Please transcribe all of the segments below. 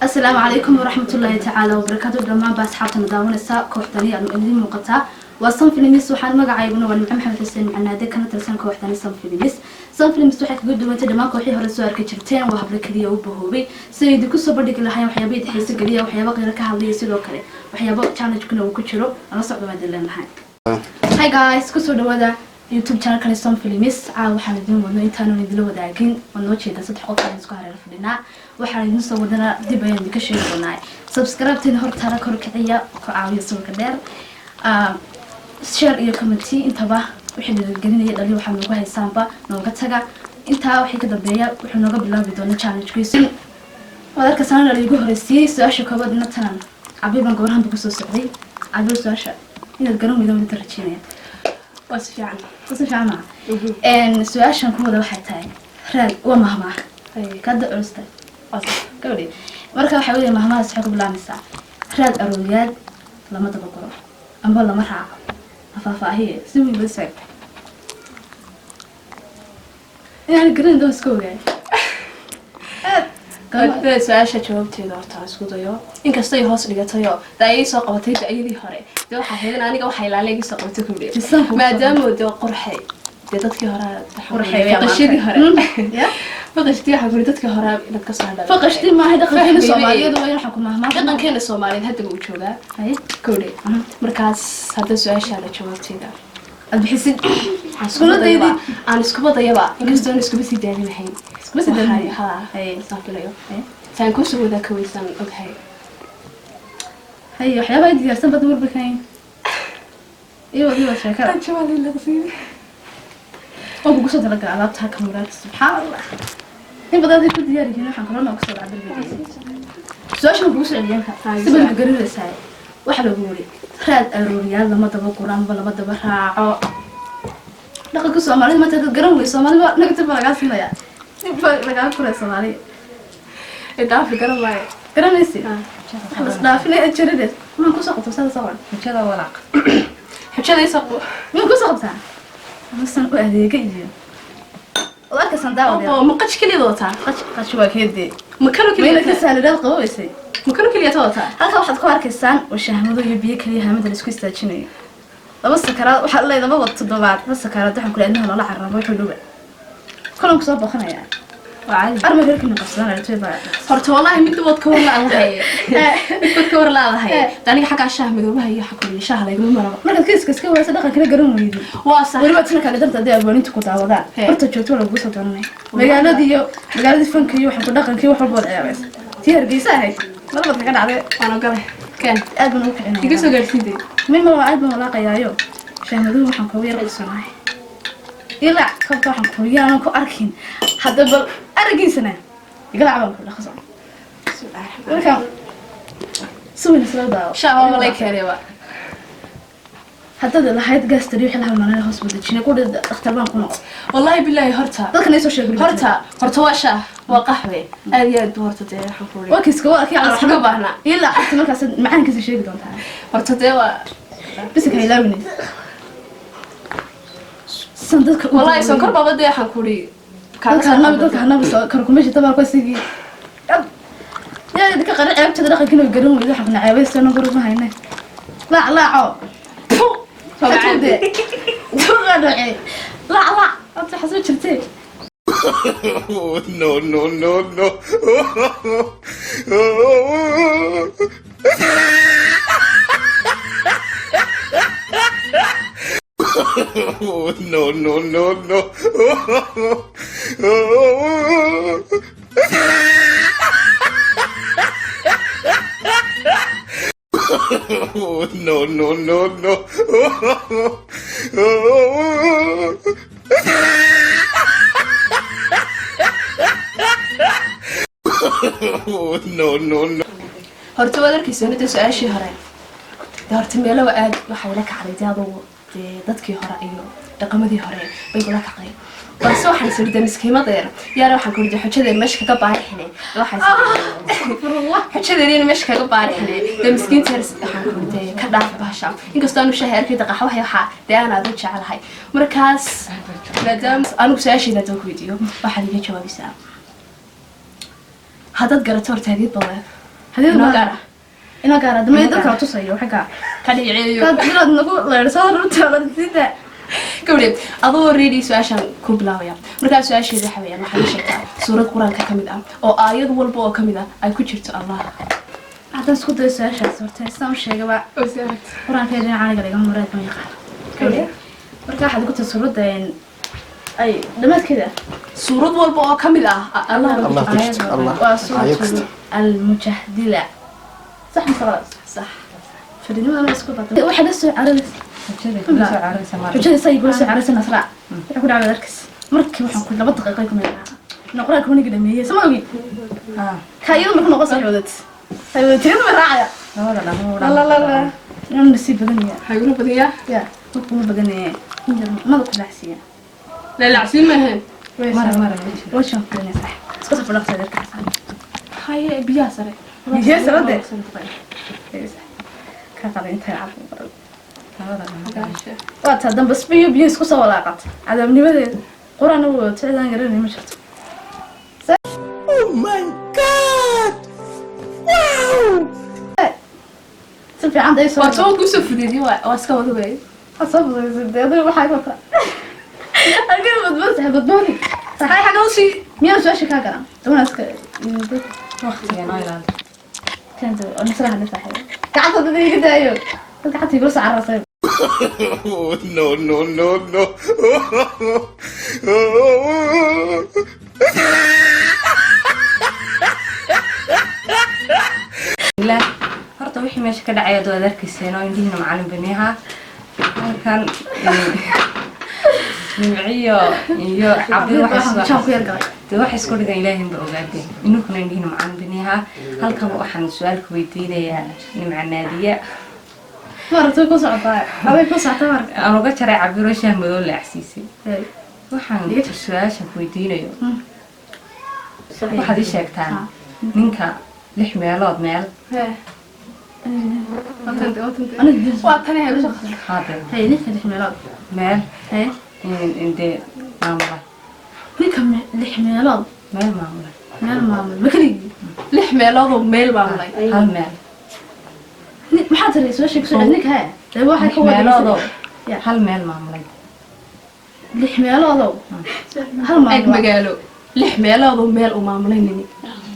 Asalaamu calaykum waraxmatullaahi tacaala wabarakaatu. Dhammaanba asxaabtana daawanaysa, kooxdani aad idin muuqataa waa Sun Films. Waxaan magacayguna waa Nimco Maxamed Xuseen Macnaade, kana tirsan kooxdani Sun Films. Sun Films waxay kaga duwantay dhammaan kooxii hore soo arki jirteen waa hablo keliya u bahoobay si ay idinku soo bandhigi lahayn waxyaaba idin xiiso geliya, waxyaaba qiiro ka hadlaya, sidoo kale waxyaabo challenge-kuna uu ku jiro. Nala socdo baan idin leenahay. Hi guys, kusoo dhawaada YouTube channelkani Sun Films. Caawa waxaan idin wadno intaanan idinla wadaagin, waad noo jeedaa, saddex qof aan isku hareer fadhinaa. Waxaan idin soo wadanaa dib ayaan idinka sheegi doonaa. Subscribe-teena hortaala kor kiciya, ku caawiya sawirka dheer, share iyo comment intaba wixii dhiirigelinaya dhali waxaa noogu haysaanba nooga taga. Intaa wixii ka dambeeya wuxuu nooga bilaabi doona challenge-kiisu. Waad arkaysaana iigu horeysiiyey su-aasha koobaad ina tanan Cabiir baan goborahanba kusoo socday. Cabiir, su-aasha inaad garan weyda waan rajeynaya. Waa si fiican. Si fiican maa? Su-aashan ku wada waxay tahay raad waa mahmaah kada culusta gabadhi. Marka waxaa weeye mahmahaas waxay ku bilaabmaysaa: raad arooriyaad lama daba guro amba lama raaco. Afaafaahiye si weyn ba sheegtay inaan garan doo iska ogaay. Hadda su-aasha jawaabteeda horta aan isku dayo, inkastay hoos dhigatayo de ayay soo qabatay da-yadii hore, dee waxaa ahayd in aniga waxaa ilaalay iga soo qabatay kudhe, maadaama dee qorxay dee dadkii hore. Qurxay. Faqashadii hore. Ya. Faqashtii waxaa kuri dadkii hore inaad kasoo hadhaa. Faqashtii maaha, dhaqankeena Soomaaliyeed waa in waxaan ku mahmaah. Dhaqankeena Soomaaliyeed hadda wuu joogaa. Haye. Kowdhe, markaas hadda su-aashaada jawaabteeda aad bixisid. Aan isku dayaba, aan iskuba dayaba, inkastoo aan iskuba sii daalin lahayn. Iskuba sii daalin lahayn. Ha. Haye. Saan filayo. Haye. Saan kusoo wadaa kaweysaan oghay. Haye, waxyaabaha ay diyaarsan bada warbikayn iyo wadiba sheekada waan kugu soo talagalay alaabta halka muraadka. Subxaan Allah, in badan aday ku diyaar yihiin. Waxaan kaloo nooga soo dhaca darbiga. Su-aashan kugu soo celiyaan si badan ku garanaysaa. Waxaa lagu yiri: raad arooriyaal lama daba guro amba lama daba raaco. Dhaqanka Soomaalida maanta dad garan wey Soomaalida negative baa lagaa siinaya, dib baa lagaa kuraya Soomaaliya. Dhaafi garan maayo. Garanaysi wax las dhaafinaya jirideed maan kusoo qabto sada soo qoran. Xujada walaaq. Xujada isoo. Maan kusoo qabtaa masan u adeega iyo waad arkaysaan daawadeed. Oo ma qaj keliya wataa? Qaj qaj waa keedee. Ma kano mayna keliya? Ka saalidaad qaboweysay. Ma kano keliya ta wataa? Halka waxaad ku arkaysaan oo shahmado iyo biyo keliya haamada la isku istaajinayo. Laba sakaraad waxaa leedahay, laba wad toddobaad laba sakaraad. Waxaan kula adnaha loola carrabo wuxuu dhuba kulan kusoo booqanayaa. Waa caadi. Arma reerkina qabsadaan aragtay baa. Horta wallahi mid waad ka war laadahay, mid waad ka war laadahay. Aniga xaggaa shaah madoobaha iyo waxa koriya shaaha laygama maraba. Markaad kiiska iska waysa, dhaqankana garan weydi. Waa sax. Weliba tina kale darta haddii abwaaninta ku daawadaan horta joogto waa lagugu soo dooranaya. Magaaladii iyo magaaladii fanka iyo waxaan ku dhaqankii wax walba waad ciyaabaysa. Tii Hargeysa ahayd malabad kaga dhacday. Waan ogolay, keen. Aad baan ugu kicinaya. Iga soo gaadhsiintay. Mima waa aad baan walaaqayaayo shahmaduhu waxaan kugu yar qilsanahay ilaa kabta waxaan kugu yaanan ku arkin hadda bal aragiisana igala cabaan ku dhaqso marka si weyn isla daawo. Shaah waa lay keenay ba. Haddaad lahayd gaastari wixii la halmaanay hoos badajinay ku dhakhtar baan ku noqon. Wallahi billahi horta. Dadkan ay soo sheegay. Horta waa shaah, waa qaxwe, aad iyo aad buu horta dee waxaan ku waa kiiska waa kii. Aan iskaga baahnaa. Ilaa xagta markaas macaankiisa sheegi doontaa. Horta dee waa bisa ka ilaawinaysa san dadka u wallahi sonkor baaba dee waxaan ku uri. Dadka hanabi, dadka hanabi soo kor kuma shita baa sigii yaa idinka qarin ceebtada dhaqankiina garan weydo. Waxaan kuna ceebaystano gurub ma hayne laac laaco xatuude duqa dhace laac laac horta waxaa soo jirtee. No, no, no, no. No, no, no, no. No, no, no, no. No, no, no. Horta waad arkaysa nida su-aashii hore dee horta meelo aad waxay la kacday dee adugu dee dadkii hore iyo dhaqamadii hore bay kula kacday, balse waxaan is idhi dee miskiimadeer yaana waxaan ku idhi xujadeer meesha kaga baarixine, waxaan xujadeer meesha kaga baarixine dee miskiinteer waxaan ku idhi dee ka dhaaf bahasha, inkastoo aanu shaaha arkayda qaxwaha waxaa dee aan aad u jecelahay. Markaas maadaama anigu su-aasheeda haddaan ku weydiiyo, waxaad iga jawaabaysaa. Haddaad garato horta hadiyad badan. Hadiyad Inoo baa- gaar ah. Inoo gaara dambe dadka la tusayo waxa gaa. Ka dhiceeyo. Kaad inaad nagu leersaa runta sida. Gabadhe, adoo ready su-aashaan ku bilaabaya. Markaa su-aasheeda waxa weeyaan, waxaad ii sheegtaa suurad Qur-aanka ka mid ah oo aayad walba oo ka mid ah ay ku jirto Allah. Haddaan isku dayo su-aashaas, horta sidaan u sheegaba Qur-aanka dhinaca aniga laga muraad ma yaqaan. Marka waxaad ku tahay suuradda ay dhamaadkeeda. Suurad walba oo ka mid ah Allah. Allah ku jirto, Allah. Waa Aayad suuratu kasta. Almujahdila, sax mise qalad? Sax. Fadhinimada ma isku badan waxaad la soo cararaysa. Xujada kula soo cararaysa mar. Xujada say kula soo cararaysa Nasra, waxa ku dhacay darkas markii waxaan ku 2 daqiiqo ku meelaa na Qur-aanka waniga dhameeyay, sama ogid? Ah. Ka iyadu marka noqon saxiibadeed saxiibadeed ma raacaya. Labada dhamo. La la la. Inuu nasiib badan yahay. Waxaa igula badiyaa. Ya markuu badan yahay in yar mada ku raacsiiya. Laalacsiin maahan. Mara mara ma jiro. Washan ku sax iska soo fadhiqsa darkaas. Haye, biyaha sare. Biyaha sare de. Ka qada intay cad. Labada dhamo. Waa taa dambas biyo biyo isku soo walaaqata cadaabnimadeeda Qur-aan u wadato cidaan garanay ma jirto. Oh my God! Wow! Si fiican day soo. Waa soo kusoo fudeediye, waa iska wada waayey. Waa soo fududaysay dee, adiga waxaa ka wataa adiga badbaadi sax badbaadi sax. Hay, xagga usii. Miyaan su-aasha kaa garan dabana iska Waqtiga noo ilaali. Keenta oo Nasra hadda saaxiib gacanta dad iga daayo, dad gacanta igula soo cararasay. Oh, no, no, no, no. Bismillah. Horta wixii meesha ka dhacaya waad arkayseen oo indhihiina macalin baniyaha halkan Nimciyo iyo Cabdi waxay Jaan ku yar galay. Dee waxay isku dhigan Ilaahin ba ogaadeen, inunkuna indhihiina macalin baniyaha. Halkan waxaan su-aal ku weydiinayaa Nimca Naadiya. Maaragtay ku socotaa, aday ku socotaa maaragtay. Aan uga jaray Cabiro shaah madow la acsiisay. Hey. Waxaan su-aasha ku weydiinayo, waxaad ii sheegtaan ninka lix meelood meel. Waa tani hay usoo. Haade. Hey, ninka lix meelood meel. Hey. Dee maamula. Ninka lix meelood meel maamula. Meel maamul ma keligii? Lix meeloodoo meel maamulay. Hal meel. Maxaa tiri? Soo sheeg, soo ninka hee dee waxay lix ka wada meeloodoo Ya. hal meel maamulay. Lix meeloodoo hal Eeg. maamul. Magaalo lix meeloodoo meel uu maamulay nini.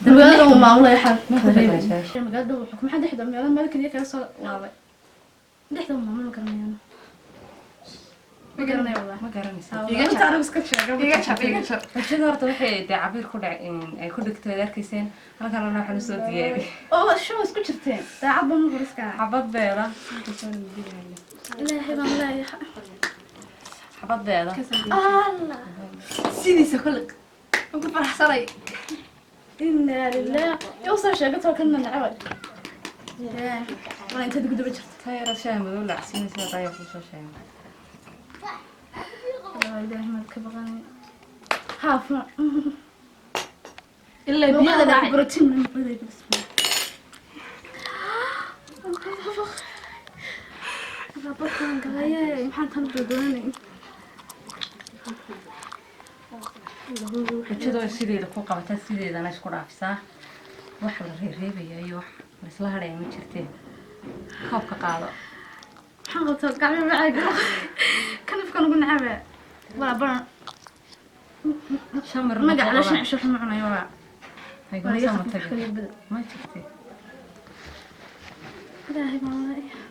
Magaalada uu maamulay xal. Ma ku dhigay su-aasha? Magaalada uu xukumo maxaa lixda meelood meel kaliya kaga soo waabay lixda uu maamuli karanayaan ma garanayo wallahi. Ma garanaysa? Iga Inta jar. anigu iska sheega. Iga jar, iga jar. Rajada horta waxay dee Cabir ku dhac ay ku dhigtay waad arkayseen. Halkan waxaan usoo diyaariyay Oo show isku jirteen daacad baa ma iska xabad beeda. Ilaahay baan leeyahay. Xabad beeda. Allah. Sidiisa kole waan ku faraxsanay. Inaa lilah yow soo sheegatoo kana nacabay wala intaad ugu daba jirta. Tayara shaah madow la acsiinaysa daya kusoo sheegay. Ilaahay maad ka baqanay haaf ma Ilaa biyaha luqada dhacay. Borotiin maxaan tan doonay? Rajadoo sideeda ku qabataa, sideedana isku dhaafisaa. Wax la reereebaya iyo wax la isla hadhaya ma jirteen. Koobka qaado. Maxaan qabtaa? Gacmo macaaga kanafkan ugu nacabe walaa baran. Shan mar. Magac la shan cisho ma cunayo walaa. Hayguma soo matagin ma jirte. Ilaahay baan leeyahay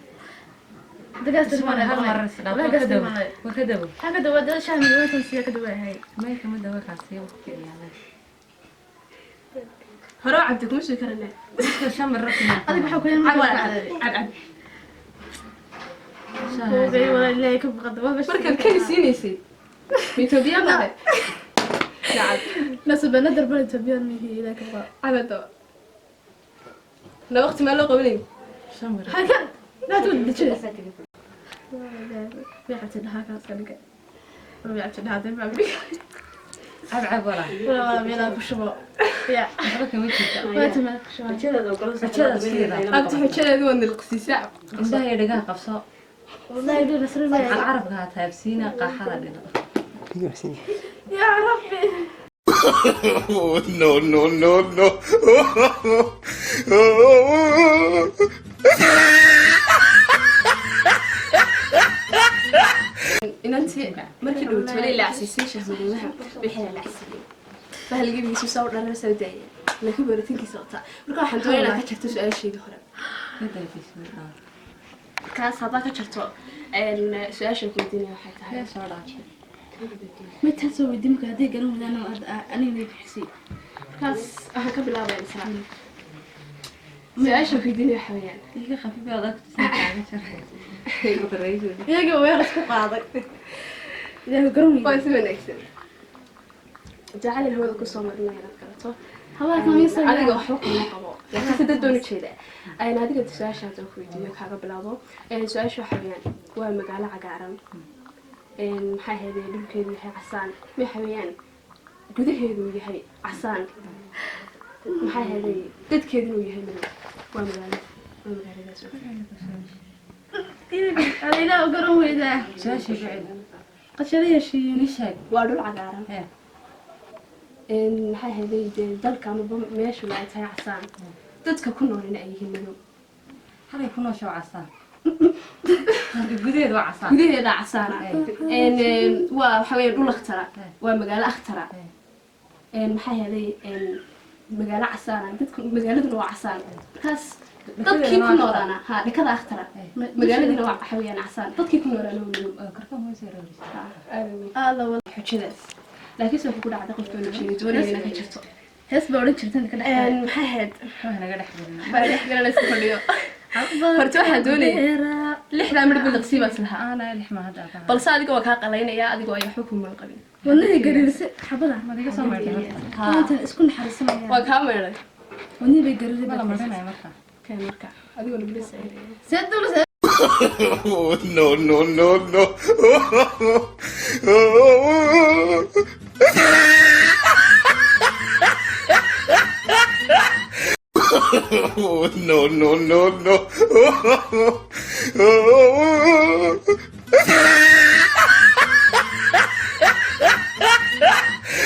dagaas. Hal mar is dhaaf. Waa ka dawo, waa ka dawo. Maxaa ka dawaa shaah midooyinkan siya ka dawaahay? May kama dawo kaasi waqti iyada. Hore oo cabdi kuma soo karane. Dadka shan mar adiga waxaa ku Cab waa cab cab. Hogay walaa Ilaahay ka baqada waa bash. Markaad kani siinaysay ma Etoobiyaan bahay? Cab. Nasabana darbal Etoobiyaan mihi, Ilaahay ka baqa. Cabado na waqti maa loo qabanay. Shan mar. Halkan laa tuud dejinaysa way cabti dhahaa kaas ka dhigay way cabti dhahaa dee baa dhigay. Cab cab walaa. Walaa meelaa ku shubo ya. Waxba kama jirto. Waa timaa ku shubo. Rajada sideeda. Abti, xujadeedu waa nilqsiisaa. Indhaha iyo dhagaha qabso. Wallahi dee Nasri Cal carabka ha taabsiina, qaaxada dhino. Ya rabbi. No, no, no, no. Inantii markii dhowto wali laacsiisay shahmadoodaha wixii la laacsiiyey fahalgibigiisu soo dharar soo daayay, laakiin baratinkiisa wataa. Marka waxaan doonaya inaad ka jarto su-aasheedii hore. Markaas haddaa ka jarto, su-aasha ku weydiinaya waxay tahay Soo dhaafay. Midtaan soo weydiin marka hadday garan waydaan anigana bixisay. Markaas waxaan ka bilaabaya isla su-aasha ku weydiinaya waxa weeyaan Iga khafiif adag kaaga jaray. Iyaga weer isku qaaday. Ilaahu garan waa weydaa. Si wanaagsan jacayl hawada kusoo marinaya inaad garato. Habaa kamiisa. Adiga waxba kuma qabo, laakiin si dad baan ujeedaa. Adiga su-aasha haddaan ku weydiiyo kaaga bilaabo, su-aasha waxa weeyaan waa magaalo cagaaran, maxaa ahayd, dhulkeedu yahay casaan, waxa weeyaan gudaheedu yahay casaan, maxaa ahayd, dadkeeduna uu yahay madow. Waa magaalo, waa magaaladaas. Ilaahu garan weydaa. Su-aasha ku celi. Qashada heshiin. Ii sheeg. Waa dhul cagaaran, Hee. maxaa ahayd, dee dalka amaba meeshu ay tahay casaan, dadka ku noolina ay yihiin madow. Halay ku noosha waa casaan. Halka gudaheedu waa casaan. Gudaheeda casaana. Waa waxa weeyaan dhul akhtara, waa magaalo akhtara. Maxaa yeelay magaalo casaana, dadku magaaladuna waa casaan. Markaas dadkii ku noolaana ha dhakada akhtara, magaaladina waa waxa weeyaan casaan, dadkii ku noolaana waa madow. Karka hoos yaroorisa. Alla wal. Xujadaas laakiin se wuxuu ku dhacday qofka loo jeeday doonaya inaad ka jirto. Hees baa odhan jirtan ka dhex. Maxay ahayd? Waxba naga dhex gelin. Baa dhex galana isku fadhiyo. Horta waxaan doonayay lixdaa midh biliqsii baad islahaa. Ana lix ma hadda aqaan. Balse adiga waa kaa qalaynaya, adigoo ay waxba kuuman qabin. Wadnahii gariirse xabada. Ma iga soo maydhay horta? Maanta isku naxariisanaya. Waa kaa meedhay. Wadnihii bay gariiray. Ma la marinaya marka. Keen marka adigoo lagula saciidaya. See dul. No, no, no, no. No, no, no, no.